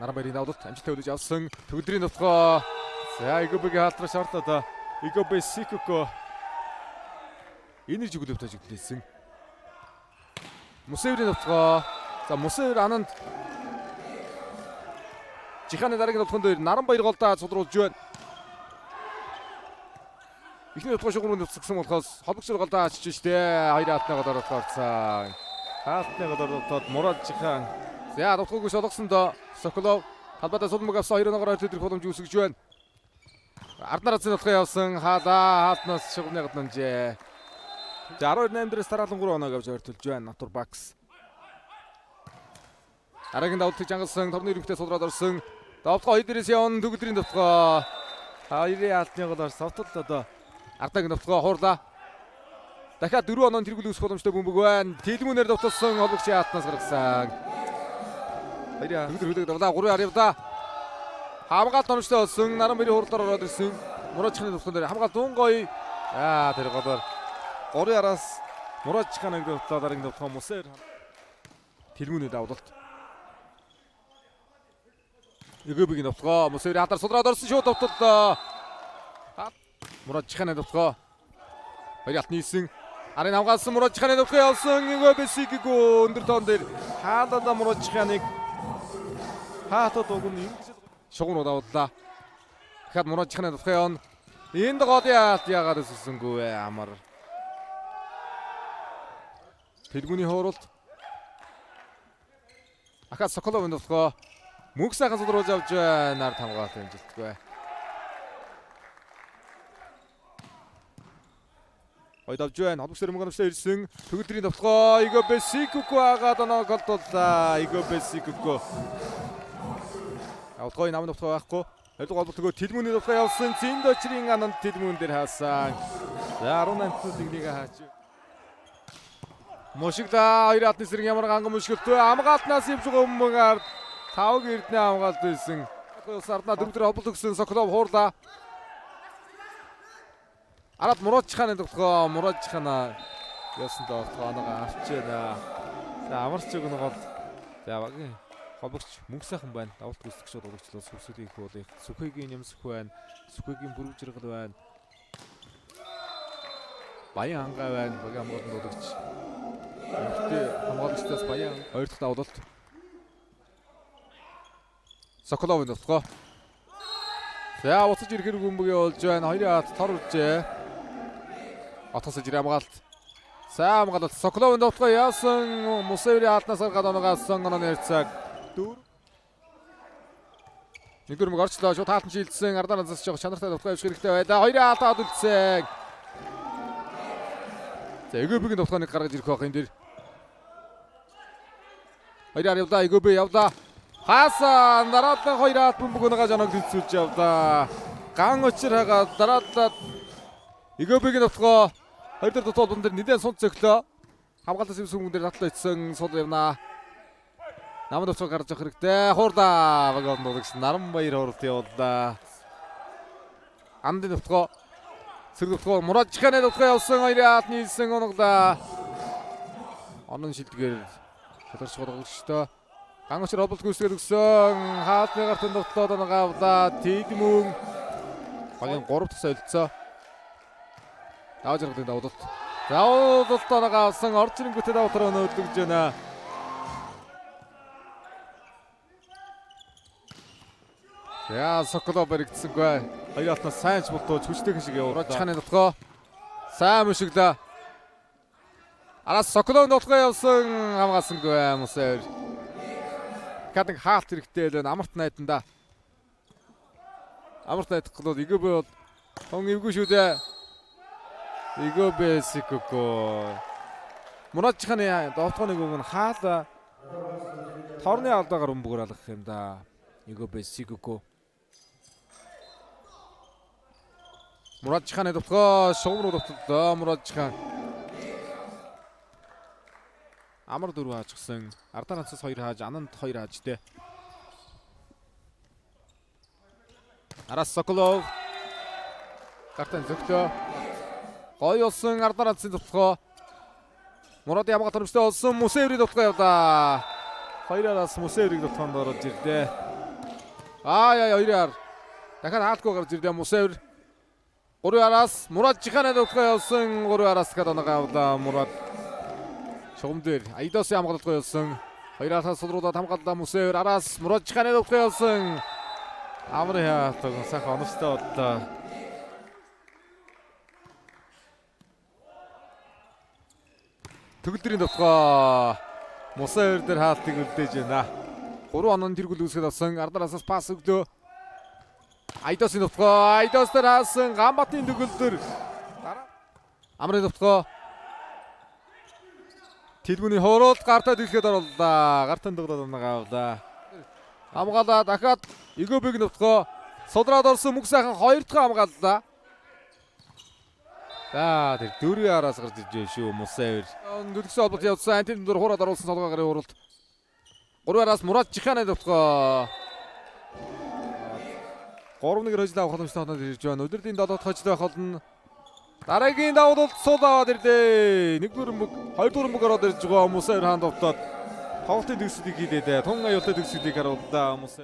Наранбаярын давлалт амжилттай хүлээж авсан. Төгөлдрийн товтгоо. За Игобегийн хаалтраш орлоо. Игобе Сикуко энержи өгөлөвт ажиглуулсан. Мусеврийн товтгоо. За Мусевр Ананд Жиханы дараагийн товтгон дээр Наранбаяр голдоо цудруулж байна. Эхний товтгоо шугамруу нүцгсэн болохоос холбогч голдоо ачиж штэ. Хоёр хаалтны голоор орцсон. Хаалтны голоор довтоод Мурад Жихан. За товтгоогүй шолгосон доо Соколов талбайдаа сулмаг авсан 2 оноогоор ойртол ирэх боломж үүсгэж байна. Арднаар азын товтгоо явсан. Хаалаа хаалтнаас шугамны гаднамжээ. За 12 8 дээрээс дараалан 3 оноог авч ойртолж байна. Натур Бакс. Дараагийн давталт жангалсан торны өрөвхтэй сулраад орсон. Давтгаа хоёр дээрээс явна төгөлдрийн давтгаа. Хоёрын хаалтны голоор савтал одоо Ардагийн давтгаа хуурлаа. Дахиад 4 оноо тэргүүл үүсэх боломжтой бөмбөг байна. Тэлмүүнээр давталсан холбогчийн хаалтнаас гаргасан. хоёрын Төгөлдөр хөлөг давлаа 3 харьявда. Хамгаалт оромжтой болсон. Наранбарын хурдлаар ороод ирсэн. Мураачхны давтгаан дээр хамгаалт дун гоё. Аа тэр голоор 3 араас Мурад Жиханыг довтлоо дараагийн довтлоо Мусэр. Тэлмүүний давлалт. Өгөөбөгийн давтгаа Мусэр хаалгаар судраад орсон шүү давталлаа. Мурад Жиханы давтгаа. Хоёр алт нийлсэн. Арын хамгаалсан Мурад Жиханы давтгаа явсан. Өгөөбө Сикиго өндөр тоон дээр Хаалада Мурад Жиханыг хаатад уг нь ингэж шугам руу давлаа. Дахиад Мурад Жиханы давтгаа явна. Энд голын алт яагаад өсөсөнгүү вэ амар. Тэлгүүний хооролт. Ахад Соколовын давтгаа мөнх сайхан сударуулж авч байна. Ард хамгаалт амжилтгүй. Хоёр давж байна. Холбогч дээр мөнгө навсаа ирсэн. Төгөлдрийн давтгаа Игобе Сикуко агаад оноо голдууллаа. Игобе Сикуко. Авалгой нам давтгаа байхгүй. Хоёрдугаар голбол төгөө Тэлмүүний давтгаа явсан. Зинд очрын ананд Тэлмүүн дээр хаасан. За 18 минут нэг хаач. Мушигла хоёр алны сэрэг ямар ганган мушгэлтэй хамгаалтнаас юм шиг өмнөөр тавг эрдэнэ хамгаалт байсан. Сардна дөрөв дээр холболт өгсөн Соколов хуурлаа. Араад Мурадчханы тогтгоо Мурадчхана ясан тогтгоо оноогоо авч байна. За амарч өгнө гол. За багийн холбогч мөнгө сайхан байна. Давалт гүйцэтгэгч урагчлал сүсүүдийн их уулыг Сүхэгийн нэмсэх байна. Сүхэгийн бүрэг жаргал байна. Баян хангай байна. Багийн хамгаалалтанд удагч. Эмэгтэй хамгаалагчдаас Баян хоёр дахь давлалт. Соколовын тогтгоо. За буцаж ирэхэр бөмбөг явуулж байна. Хоёрын хат тор үржээ. Отгос ижир хамгаалт. Сайн хамгаалалт. Соколовын тогтгоо яасан Мусеври хаалтнаас гаргаад оноогоос онооны харьцааг дөрөв. Нэг дөрмөг орчлоо. Шууд хаалтан шилжсэн. Ардан назаас жоох чанартай тогтгоо явуулах хэрэгтэй байлаа. Хоёрын хаалтаад үлдсэн. За Эгөбигийн тогтгоо нэг гаргаж ирэх байх энэ дэр. Хоёроор явлаа. Эгөбе явлаа. Хаасан дараалан хоёр хаалт бөмбөг унагааж оноог тэнцвүүлж явлаа. Ган учир хагаад дараалал Эгөбигийн тогтгоо хоёр дахь дотоод дээр нэгэн сунц цөглөө. Хамгаалалтын сэвсэн хүн дээр татлаа ицсэн сул явнаа. Намд уцаа гарч явах хэрэгтэй. Хуурлаа. Баг ондогч Наранбаяр хуралт явууллаа. Андын довтгоо сэрэг довтгоо Мурадчханы довтгоо явсан хоёрын хаалт нийлсэн оноглаа. Онон шилдгээр шалгарч болгогчтой. Ган учир холболт гүйцэтгэл өгсөн. Хаалтны гартын довтлоод оноогоо авлаа. Тэдмүн багийн 3 дахь солилцоо. Давж жаргалын давлалт. Давлалт оноогоо авсан. Орж ирэнгүүтээ давтар өнөөдлөж байна. За Соколов баригдсангүй. Хоёр алтнаас сайн ч болтоо хүчтэйхэн шиг явууллаа. Мурадчханы довтгоо сайн мушиглаа. Араас Соколов довтгоо явсан хамгаалсангүй Мусавэр. Дахиад нэг хаалт хэрэгтэй л байна. Амарт найданда. Амарт найдах бол Игөбэ бол тон эвгүй шүү дээ. Игобе Сикуко. Мурадчханы довтгооны өмнө хаала торны алдаагаар бөмбөгөр алгах юм да. Игобе Сикуко. Мурадчханы довтгоо шугам руу довтлоо. Мурадчхан. Амар дөрөв хаажсан. Ардан хацаас хоёр хааж, Ананд хоёр хааж дээ. Араас Соколов гартан зөглөө. Гоё болсон Ардан хацын довтгоо. Мурадын хамгаалт хөрөмжтэй болсон Мусеври довтгоо явлаа. Хоёр араас Мусеврийг довтгоонд оруулж ирлээ. Аа яа 2 яар. Дахиад хаалтгүй гарч ирлээ Мусавэр. 3 яраас Мурад Жиханад утгаа явсан. 3 яраас дахиад оноо авлаа Мурад. Шугам дээр Айдосын хамгаалалтгүй явсан. 2 яраас сулруулаад хамгааллаа Мусавэр. Араас Мурад Жиханад утгаа явсан. Амар яатаг сайхан оновчтой боллоо. Төгөлдрийн товтгоо Мусавэр дээр хаалтыг үлдээж байна. 3 онон тэргүүл үүсгээд авсан. Ардараасаас пас өглөө. Айдосын товтгоо Айдос дээр хаасан Ганбатын төгөлдөр. Амрын товтгоо Тэлгүүний хуурал гартаа дэлгэхэд орууллаа. Гартан дугдаад оноо авлаа. Хамгаалаа дахиад Игобиг товтгоо судраад орсон мөнх сайхан хоёр дахь хамгааллаа. За тэр дөрвийн араас гарч ирж шүү Мусавэр. Нүдгсэн холболт явуулсан. Антин дүр хуураад оруулсан толгой гарын уралд. 3 араас Мурад Жиханад товтгоо 3-1 хожил авах боломжтой хотод ирж байна. Өдөртийн 7 дахь хожил байх болно. Дараагийн давуулалт сул аваад ирлээ. 1 дөрөв 2 дөрөв ороод ирж байгаа Мусавэр хаан довтоод тоглолтын төгсөлийг хийлээ. Тун аюултай төгсөлийг харууллаа Мусавэр.